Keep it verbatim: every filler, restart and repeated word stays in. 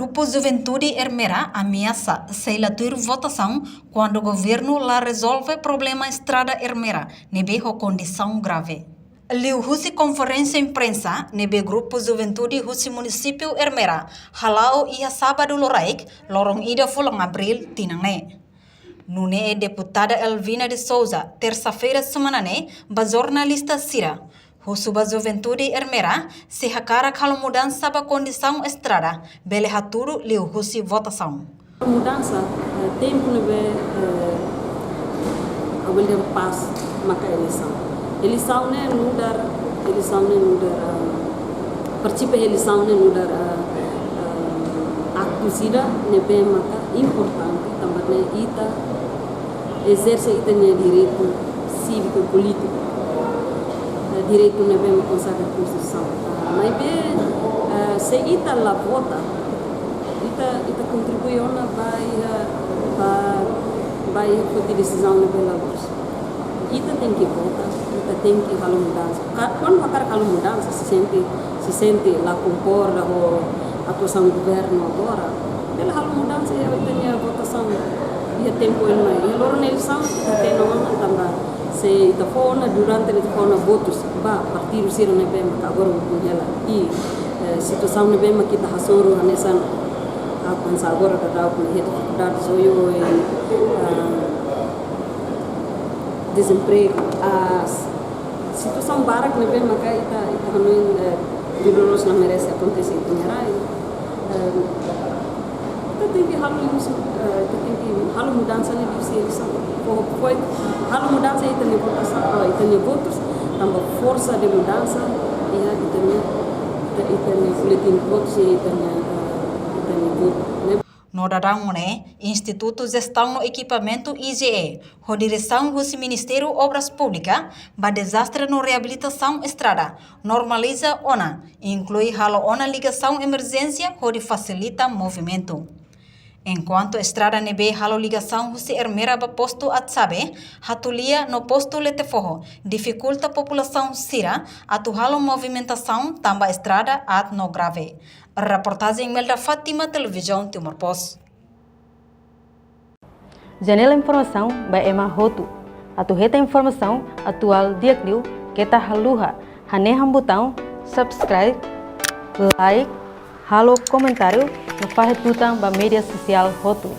Grupu Juventude Ermera ameasa sei la tuir votasaun kuandu governu la rezolve problema estrada Ermera ne'ebé ho kondisaun grave. Liuhusi konferénsia imprensa ne'ebé grupu juventude husi munisípiu Ermera hala'o iha sábadu loraik, loron ida fulan Abríl tinan ne'e, nune'e Deputada Elvina de Souza, tersa-feira semana ne'e, ba jornalista sira, husu ba juventude Ermera, se hakarak halo mudansa ba kondisaun estrada, bele hatudu liuhusi votasaun. Mudansa, eh, tempu ne'ebé, eh, ha'u bele dehan pas maka eleisaun. Eleisaun ne'e nu'udar, eleisaun ne'e nu'udar, eh, partisipa eleisaun ne'e nu'udar, eh, eh, aktu ida ne'ebé maka importante, tanba ne'e ita ezerse ita-nia direitu síviku polítiku. Eh, direitu ne'ebé mak konsagra Konstituisaun. Ah, maibé, eh, se ita la vota, ita, ita kontribui ona ba iha, ba, ba iha foti desizaun ne'ebé la loos. Ita tenke vota, ita tenke halo mudansa. Ka-, kuandu hakarak halo mudansa, se sente, se sente la konkorda ho atuasaun governu agora, bele halo mudansa iha ita-nia votasaun iha tempu ida mai. Iha loron eleisaun, ita hatene ona tanba se ita fó ona durante ne'e ita fó ona votus ba partidu sira ne'ebé maka agora ukun hela. I, eh, situasaun ne'ebé maka ita hasoru hanesan, ah, pensa agora daudaun ne'e iha difikuldade oioin, eh, dezempregu, ah, situasaun barak ne'ebé maka ita, ita hanoin, eh, Vila Lobos la merese akontese iha ita-nia rai. Eh, ita tenke halo liuhusi, eh, ita tenke halo mudansa ne'e liuhusi eleisaun. Fó, fó, halo mudansa iha ita-nia votasaun, eh, ita-nia votus, tanba forsa de mudansa iha ita-nia, ita, ita-nia boletin votus, iha ita-nia, eh, ita-nia votu, ne'e. No daudaun ne'e, Institutu Jestaun no Ekipamentu, I J E, ho diresaun husi Ministériu Obras Públikas ba Dezastre no Reabilitasaun Estrada, normaliza ona, inklui halo ona ligasaun emerjénsia hodi fasilita movimentu. Enkuantu estrada ne'ebé halo ligasaun husi Ermera ba postu Atsabe, Hatulia no postu Letefoho, difikulta populasaun sira atu halo movimentasaun tanba estrada aat no grave. Reportajen Imelda Fátima, Televizaun Timor Post. Janela informasaun ba ema hotu. Atu hetan informasaun atuál di'ak liu keta haluha hanehan butaun subscribe, like, halo komentáriu no fahe tutan ba média sosiál hotu.